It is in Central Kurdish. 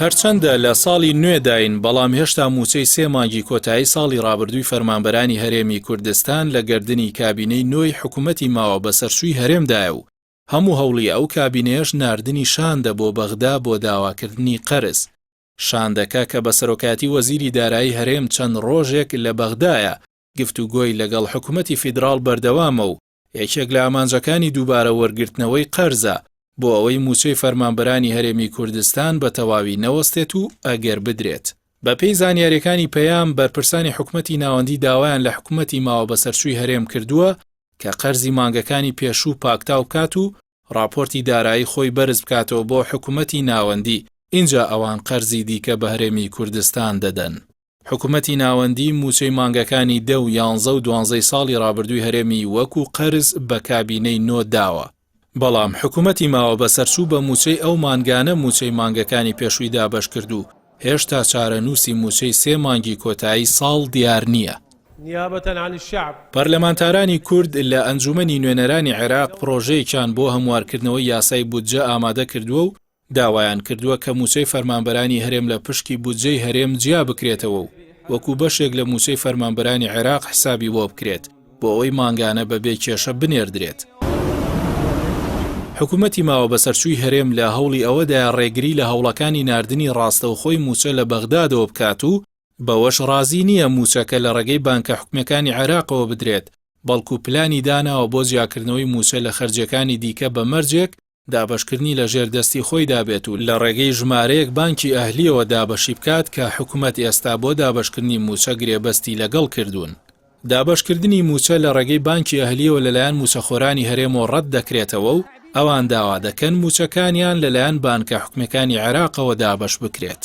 هەرچەندە لە ساڵی نوێداین، بەڵام هێشتا مووچەی سێ مانگی کۆتایی ساڵی ڕابردووی فەرمانبەرانی هەرێمی کوردستان لە گەردنی کابینەی نۆی حکومەتی ماوە بەسەرچووی هەرێمدایە و هەموو هەوڵی ئەو کابینەیەش ناردنی شاندە بۆ بەغدا بۆ داواکردنی قەرز. شاندەکە کە بە سەرۆکایەتی وەزیری دارایی هەرێم چەند ڕۆژێک لە بەغدایە، گفتوگۆی لەگەڵ حکومەتی فیدراڵ بەردەوامە و یەکێک لە ئامانجەکانی دووبارە وەرگرتنەوەی قەرزە بۆ ئەوەی مووچەی فەرمانبەرانی هەرێمی کوردستان بە تەواوی نەوەستێت و ئەگەر بدرێت. بەپێی زانیارییەکانی پەیام، بەرپرسانی حکومەتی ناوەندی داوایان لە حکومەتی ماوەبەسەرچووی هەرێم کردووە کە قەرزی مانگەکانی پێشوو پاکتاو بکات و ڕاپۆرتی دارایی خۆی بەرز بکاتەوە بۆ حکومەتی ناوەندی، ئینجا ئەوان قەرزی دیکە بە هەرێمی کوردستان دەدەن. حکومەتی ناوەندی مووچەی مانگەکانی دە و یانزە و دوانزەی ساڵی ڕابردووی هەرێمی وەکو قەرز بە کابینەی نۆ داوە، بەڵام حکومەتی ماوە بەسەرچوو بە مووچەی ئەو مانگانە مووچەی مانگەکانی پێشووی دابەشکرد و هێشتا چارەنووسی مووچەی سێ مانگی کۆتایی ساڵ دیار نییە. پەرلەمانتارانی کورد لە ئەنجوومەنی نوێنەرانی عێراق پڕۆژەیەکیان بۆ هەموارکردنەوەی یاسای بودجە ئامادە کردووە و داوایان کردووە کە مووچەی فەرمانبەرانی هەرێم لە پشکی بودجەی هەرێم جیا بکرێتەوە و وەکو بەشێک لە مووچەی فەرمانبەرانی عێراق حسابی بۆ بکرێت بۆ ئەوەی مانگانە بەبێ کێشە بنێردرێت. حکومەتی ماوە بەسەرچووی هەرێم لە هەوڵی ئەوەدایە ڕێگری لە هەوڵەکانی ناردنی ڕاستەوخۆی مووچە لە بەغدادەوە بکات و بەوەش ڕازی نییە مووچەکە لە ڕێگەی بانکە حکومییەکانی عێراقەوە بدرێت، بەڵکو پلانی داناوە بۆ جیاکردنەوەی مووچە لە خەرجییەکانی دیکە بە مەرجێک دابەشکردنی لە ژێر دەستی خۆیدا بێت و لە ڕێگەی ژمارەیەک بانکی ئەهلییەوە دابەشی بکات کە حکومەت ئێستا بۆ دابەشکردنی مووچە گرێبەستی لەگەڵ کردوون. دابەشکردنی مووچە لە ڕێگەی بانکی ئەهلییەوە لەلایەن مووچەخۆرانی هەرێمەوە ڕەت دەکرێتەوە و ئەوان داوا دەکەن مووچەکانیان لەلایەن بانکە حکومییەکانی عێراقەوە دابەش بکرێت.